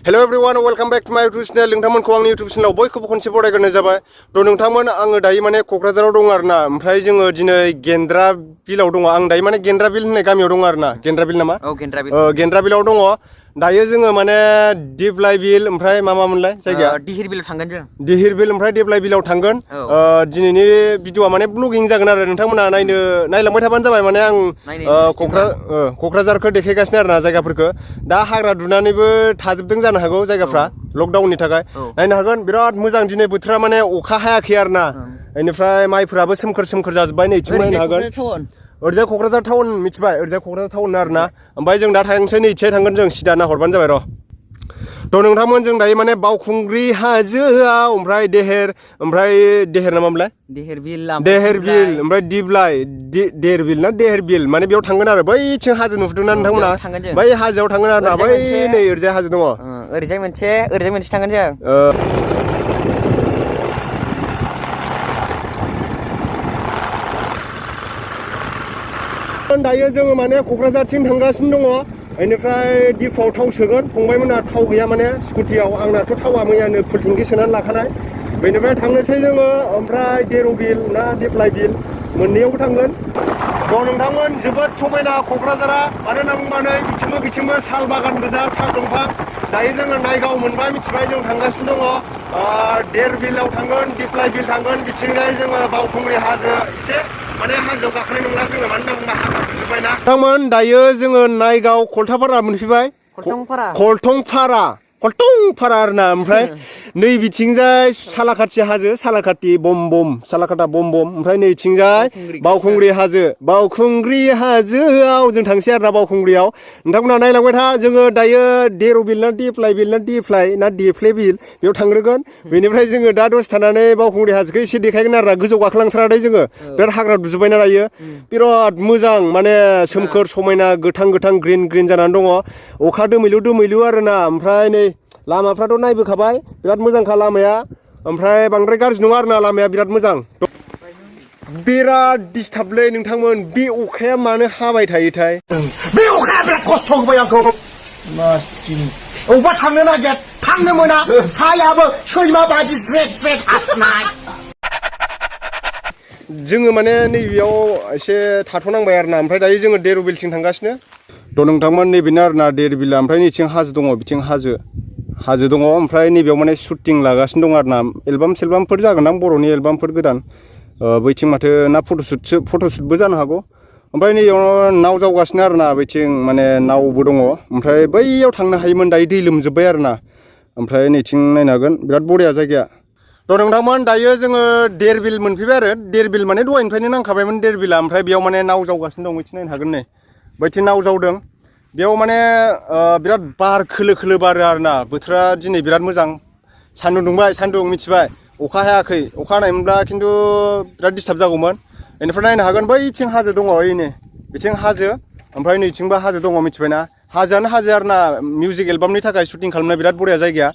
Hello everyone, welcome back to my YouTube channel. नोंथांमोनखौ आंनि YouTube channel बयखौबो खनसे बरायग्रोनाय जाबाय। थ' नोंथांमोन आङो दायो माने क'क्राझाराव दं आरोना। ओमफ्राय जोङो दिनै गेन्द्रा बिलाव दङ। आं दायो माने गेन्द्रा बिल होननाय गामियाव दङ आरोना। गेन्द्रा बिल नामा? औ गेन्द्रा बिल। गेन्द्रा बिलाव दङ। दायो जोङो माने दिप्लाइ बिल ओमफ्राय मा मोनलाय जायगाया? दिहिर बिल थांगोन जों। दिहिर बिल ओमफ्राय दिप्लाइ बिलाव थांगोन। दिनैनि भिडिअआ माने ब्लगिं जागोन आरो नोंथांमोना नायलांबाय थाबानो जाबाय माने आं क'क्राझारखौ देखायगासिनो आरोना जायगाफोरखौ। दा हाग्रा दुनानैबो थाजोबदों जानो हागौ जायगाफ्रा लकडाउननि थाखाय। नायनो हागोन बिराद मोजां दिनै बोथोरा माने अखा हायाखै आरोना। बेनिफ्राय माइफोराबो सोमखोर जाजोब्बाय नै इथिं नायनो हागोन। ओरैजाय क'क्राझार टाउन मिथिबाय ओरैजाय क'क्राझार टाउन आरोना। ओमफ्राय जों दा थांसै नै इथिंजाय थांगोन जों सिदा नाहरबानो जाबाय र'। थ' नोंथांमोन जों दायो माने बावखुंग्रि हाजोआव ओमफ्राय देहेर नामामोनलाय? देहेर बिल ओमफ्राय दिप्लाइ देहेर बिल ना देहेर बिल माने बेयाव थांगोन आरो बैथिं हाजो नुहुरदोंना नोंथांमोना? बै हाजोआव थांगोन आरोना बै नै ओरैजाय हाजो दङ। ओरैजाय मोनसे थांगोन जों। दायो जोङो माने क'क्राझारथिं थांगासिनो दङ। बेनिफ्राय दिफुआव थाव सोगोन। फंबायमोनहा थाव गैया माने स्कुटियाव। आंनाथ' थावा मैयानो फुल टेंकि सोनानै लाखानाय। बेनिफ्राय थांनोसै जोङो ओमफ्राय देर' बिल ना दिप्लाइ बिल मोननैयावबो थांगोन। थ' नोंथांमोन जोबोद समायना क'क्राझारा मानो होनना बुंबा नै बिथिंबो साल बागान गोजा साल दंफां। दायो जोङो नायगाव मोनबाय मिथिबाय जों थांगासिनो दङ। देर बिलाव थांगोन दिप्लाइ बिल थांगोन बिथिंजाय जोङो बावखुंग्रि हाजो एसे माने हाजोआव गाखोनाय नंला जोङो मानो होनना बुंबा हाग्रा दुजोब्बायना। नोंथांमोन दायो जोङो नायगाव कलथापारा मोनफैबाय। कलटंपारा आरोना। ओमफ्राय नै बिथिंजाय सालाकाथि हाजो सालाकाटा बम ओमफ्राय नैथिंजाय बावखुंग्रि हाजोआव जों थांसै आरोना बावखुंग्रियाव। नोंथांमोना नायलांबाय था जोङो दायो देर' बिल ना दिप्लाइ बिल बेयाव थांग्रोगोन। बेनिफ्राय जोङो दा दसे थानानै बावखुंग्रि हाजोखौ एसे देखायगोन आरोना। गोजौ गाखोलांथाराखै जोङो बिराद हाग्रा दुजोब्बायना दायो। बिराद मोजां माने सोमखोर समायना गोथां ग्रिन जानानै दङ। अखा दोमैलु आरोना। ओमफ्राय नै लामाफ्राथ' नायबोखाबाय बिराद मोजांखा लामाया। ओमफ्राय बांद्राय गाज्रि नङा आरोना लामाया बिराद मोजां। बिराद दिसटार्बलै नोंथांमोन बे अखाया मानो हाबाय थायोथाय? बे अखाया बिराद खस्थ' होबाय आंखौ। अबेबा थांनो नागिर थांनो मोना हायाबो सैमा बादि ज्रेद हाबनाय। जोङो माने नैबेयाव एसे थाथ'नांबाय आरोना। ओमफ्राय दायो जोङो देर' बिलथिं थांगासिनो। थ' नोंथांमोन नैबेनो आरोना देर बिला। ओमफ्राय नैथिं हाजो दङ बिथिं हाजो दङ। ओमफ्राय नैबेयाव माने शुटिं लागासिनो दङ आरोना। एलबामफोर जागोनदां बर'नि एलबामफोर गोदान। बैथिं माथो ना फट'शुटबो जानो हागौ। ओमफ्राय नैयाव नाव जावगासिनो आरोना बैथिं माने नावबो दङ। ओमफ्राय बैयाव थांनो हायोमोन दायो दै लोमजोब्बाय आरोना। ओमफ्राय नैथिं नायनो हागोन बिराद बरिया जायगाया। थ' नोंथांमोन दायो जोङो देर बिल मोनफैबाय आरो। देर बिल माने दहायनिफ्रायनो नांखाबायमोन देर बिला। ओमफ्राय बेयाव माने नाव जावगासिनो दं बैथिं नायनो हागोन नै बैथिं नाव जावदों। बेयाव माने बिराद बार खोलो बारो आरोना। बोथोरा दिनै बिराद मोजां। सान्दुं दुंबाय मिथिबाय अखा हायाखै। अखा हानायमोनब्ला खिन्थु बिराद दिस्टार्ब जागौमोन। बेनिफ्राय नायनो हागोन बैथिं हाजो दङ ओइनै बिथिं हाजो। ओमफ्राय नैथिंबो हाजो दङ मिथिबायना। हाजोआनो हाजो आरोना। मिउजिक एलबामनि थाखाय शुटिं खालामनाय बिराद बरिया जायगाया।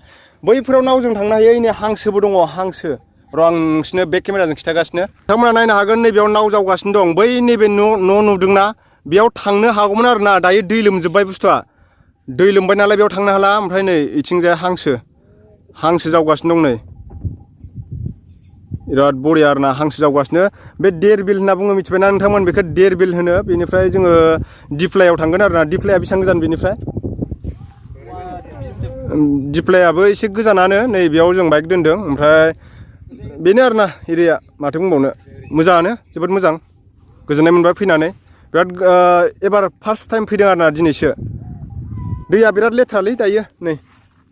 बैफोराव नावजों थांनो हायो। ओइनै हांसोबो दङ हांसो। र' आं नोंसिनो बेक केमेराजों खिन्थागासिनो। नोंथांमोना नायनो हागोन नैबेयाव नाव जावगासिनो दं। बै नैबे न' नुदोंना बेयाव थांनो हागौमोन आरोना। दायो दै लोमजोब्बाय बुस्थुआ। दै लोमबाय नालाय बेयाव थांनो हाला। ओमफ्राय नै इथिंजाय हांसो जावगासिनो दं नै बिराद बरिया आरोना। हांसो जावगासिनो। बे देर बिल होनना बुङो मिथिबायना नोंथांमोन बेखौ देर बिल होनो। बेनिफ्राय जोङो दिप्लाइआव थांगोन आरोना। दिप्लाइआ बेसेबां गोजान बेनिफ्राय? दिप्लाइआबो एसे गोजानानो। नै बेयाव जों बाइक दोनदों। ओमफ्राय बेनो आरोना एरिया माथो बुंबावनो मोजाङानो जोबोद मोजां। गोजोननाय मोनबाय फैनानै। बिराद एबार फार्स्ट टाइम फैदों आरोना दिनैसो। दैया बिराद लेथ्रालै दायो नै।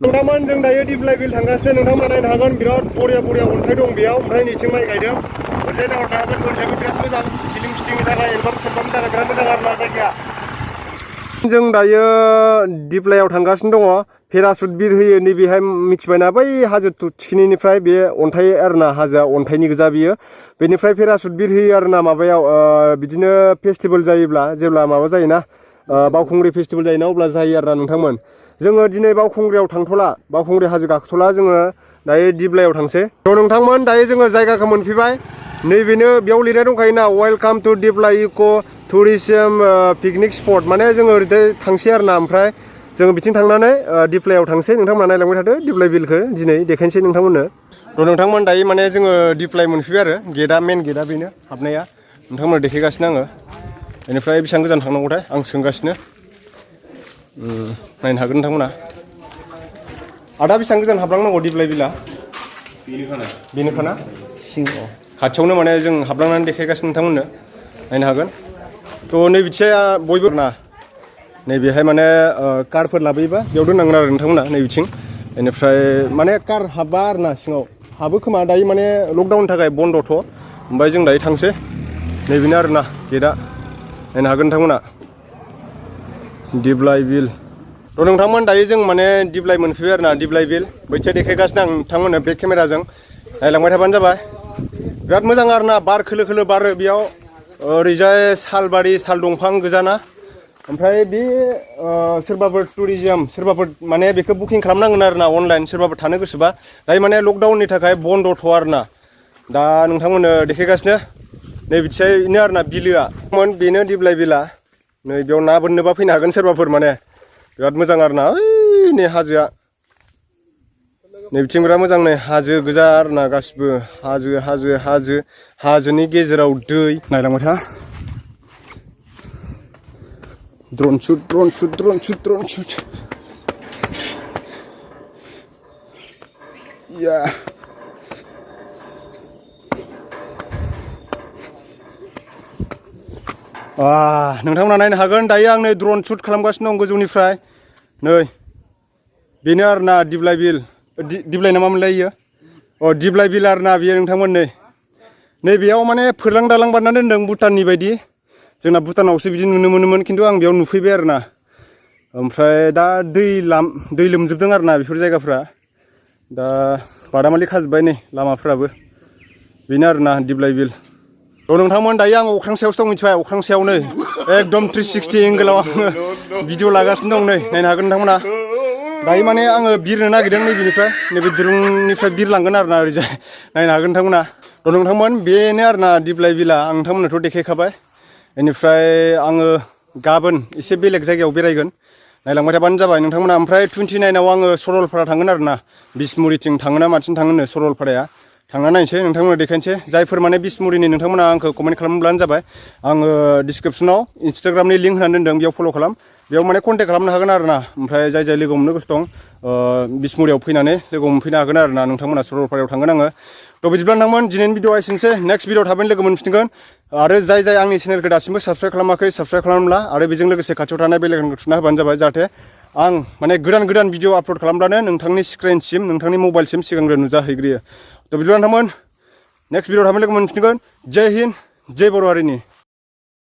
नोंथांमोन जों दायो दिप्लाइ बिल थांगासिनो। नोंथांमोना नायनो हागोन बिराद बरिया अन्थाइ दं बेयाव। ओमफ्राय नैथिं माइ गायदों। ओरैजाय नाहरनो हागोन ओरैजायबो बिराद मोजां। फिल्म शुटिंनि थाखाय एलबामनि थाखाय बिराद मोजां आरोना जायगाया। जों दायो दिप्लाइआव थांगासिनो दङ। पेरासुट बिरहोयो नैबेहाय मिथिबायना बै हाजो थिखिनिनिफ्राय बे अन्थाइ आरोना। हाजोआ अन्थाइनि गोजा बियो। बेनिफ्राय पेरासुट बिरहोयो आरोना माबायाव बिदिनो फेस्टिभेल जायोब्ला जेब्ला माबा जायोना बावखुंग्रि फेस्टिभेल जायोना अब्ला जायो आरोना नोंथांमोन। जोङो दिनै बावखुंग्रियाव थांथ'ला बावखुंग्रि हाजो गाखोथ'ला जोङो दायो दिप्लाइआव थांसै। थ' नोंथांमोन दायो जोङो जायगाखौ मोनफैबाय। नैबेनो बेयाव लिरनाय दंखायोना वेलकाम टु दिप्लाइ इक' टुरिजम पिकनिक स्पट माने जोङो ओरैजाय थांसै आरोना। ओमफ्राय जोङो बिथिं थांनानै दिप्लायाव थांसै नोंथांमोना नायलांबाय थादो दिप्लाय बिलखौ दिनै देखायनोसै नोंथांमोननो थ' नोंथांमोन दायो माने जोङो दिप्लाय मोनफैबाय आरो गेटआ मेन गेटआ बेनो हाबनाया नोंथांमोना देखायगासिनो आङो बेनिफ्राय बेसेबां गोजान थांनांगौथाय आं सोंगासिनो नायनो हागोन नोंथांमोना आदा बेसेबां गोजान हाबलांनांगौ दिप्लाय बिला बेनोखाना सिङाव खाथियावनो माने जों हाबलांनानै देखायगासिनो नोंथांमोननो नायनो हागोन थ' नै बिथिंया बयबो ना नैबेहाय माने कारफोर लाबोयोबा बेयाव दोननांगोन आरो नोंथांमोना नै बिथिं बेनिफ्राय माने कार हाबा आरो ना सिङाव हाबो खोमा दायो माने लकडाउननि थाखाय बन्दथ' ओमफ्राय जों दायो थांसै नैबेनो आरोना गेटआ नायनो हागोन नोंथांमोना दिप्लाय बिल थ' नोंथांमोन दायो जों माने दिप्लाय मोनफैबाय आरोना दिप्लाय बिल बैथिया देखायगासिनो आं नोंथांमोननो बे केमेराजों नायलांबाय थाबानो जाबाय बिराद मोजां आरोना बार खोलो खोलो बारो बेयाव ओरैजाय सालबारि साल दंफां गोजाना ओमफ्राय बे सोरबाफोर टुरिजम सोरबाफोर माने बेखौ बुकिं खालामनांगोन आरोना अनलाइन सोरबाफोर थानो गोसोबा दायो माने लकडाउननि थाखाय बन्दथ' आरोना दा नोंथांमोननो देखायगासिनो नै बिथिंनो आरोना बिलोआ बेनो दिप्लाय बिला नै बेयाव ना बोननोबा फैनो हागोन सोरबाफोर माने बिराद मोजां आरोना ओइ नै हाजोआ नै बिथिं बिराद मोजां नै हाजो गोजा आरोना गासिबो हाजो हाजो हाजो हाजोनि गेजेराव दै नायलांबाय था drawn shoot drawn shoot drawn shoot drawn shoot या नोंथांमोना नायनो हागोन दायो आं नै ड्रन शुट खालामगासिनो दं गोजौनिफ्राय नै बेनो आरोना दिप्लाय बिल दिप्लाय ना मा मोनलाय इयो दिप्लाय बिल आरोना बियो नोंथांमोन नै बेयाव माने फोरलां दालां बानायना दोनदों भुटाननि बायदि जोंना भुटानावसो बिदि नुनो मोनोमोन खिन्थु आं बेयाव नुफैबाय आरोना ओमफ्राय दा दै लोमजोबदों आरोना बेफोर जायगाफ्रा दा बादामालि खाजोब्बाय नै लामाफ्राबो बेनो आरोना दिप्लाय बिल थ' नोंथांमोन दायो आं अख्रां सायावसो दं मिथिबाय अख्रां सायावनो एकदम 360 एंगोलाव आङो भिडिअ लागासिनो दं नै नायनो हागोन नोंथांमोना दायो माने आङो बिरनो नागिरदों नैबेनिफ्राय नैबे दिरुंनिफ्राय बिरलांगोन आरोना ओरैजाय नायनो हागोन नोंथांमोना थ' नोंथांमोन बेनो आरोना दिप्लाय बिला आं नोंथांमोननोथ' देखायखाबाय बेनिफ्राय आङो गाबोन एसे बेलेग जायगायाव बेरायगोन नायलांबाय थाबानो जाबाय नोंथांमोना ओमफ्राय 29आव आङो सरलपारा थांगोन आरोना बिसमुरिथिं थाङोना माथिं थाङोनो सरलपाराया थांना नायनोसै नोंथांमोना देखायनोसै जायफोर माने बिसमुरिनि नोंथांमोना आंखौ कमेन्ट खालामब्लानो जाबाय आङो डिसक्रिपसनाव इन्सटाग्रामनि लिंक होनानै दोनदों बेयाव फल' खालाम बेयाव माने कन्टेक्ट खालामनो हागोन आरोना ओमफ्राय जाय जाय लोगो हमनो गोसो दं बिसमुरियाव फैनानै लोगो हमफैनो हागोन आरोना नोंथांमोना सरलपारायाव थांगोन आङो थ' बिदिब्ला नोंथांमोन दिनैनि भिडिअआ एसेनोसै नेक्स्ट भिडिअ थाबैनो लोगो मोनफिनगोन आरो जाय जाय आंनि चेनेलखौ दासिमबो साबस्क्राइब खालामाखै साबस्क्राइब खालामब्ला आरो बेजों लोगोसे खाथियाव थानाय बेल आइकनखौ थुना होबानो जाबाय जाहाथे आं माने गोदान गोदान भिडिअ आपल'ड खालामब्लानो नोंथांनि स्क्रिनसिम नोंथांनि मबाइलसिम सिगांग्रो नुजाहैग्रोयो थ' बिदिब्ला नोंथांमोन नेक्स्ट भिडिअ थाबैनो लोगो मोनफिनगोन जय हिन्द जय बर' हारिनि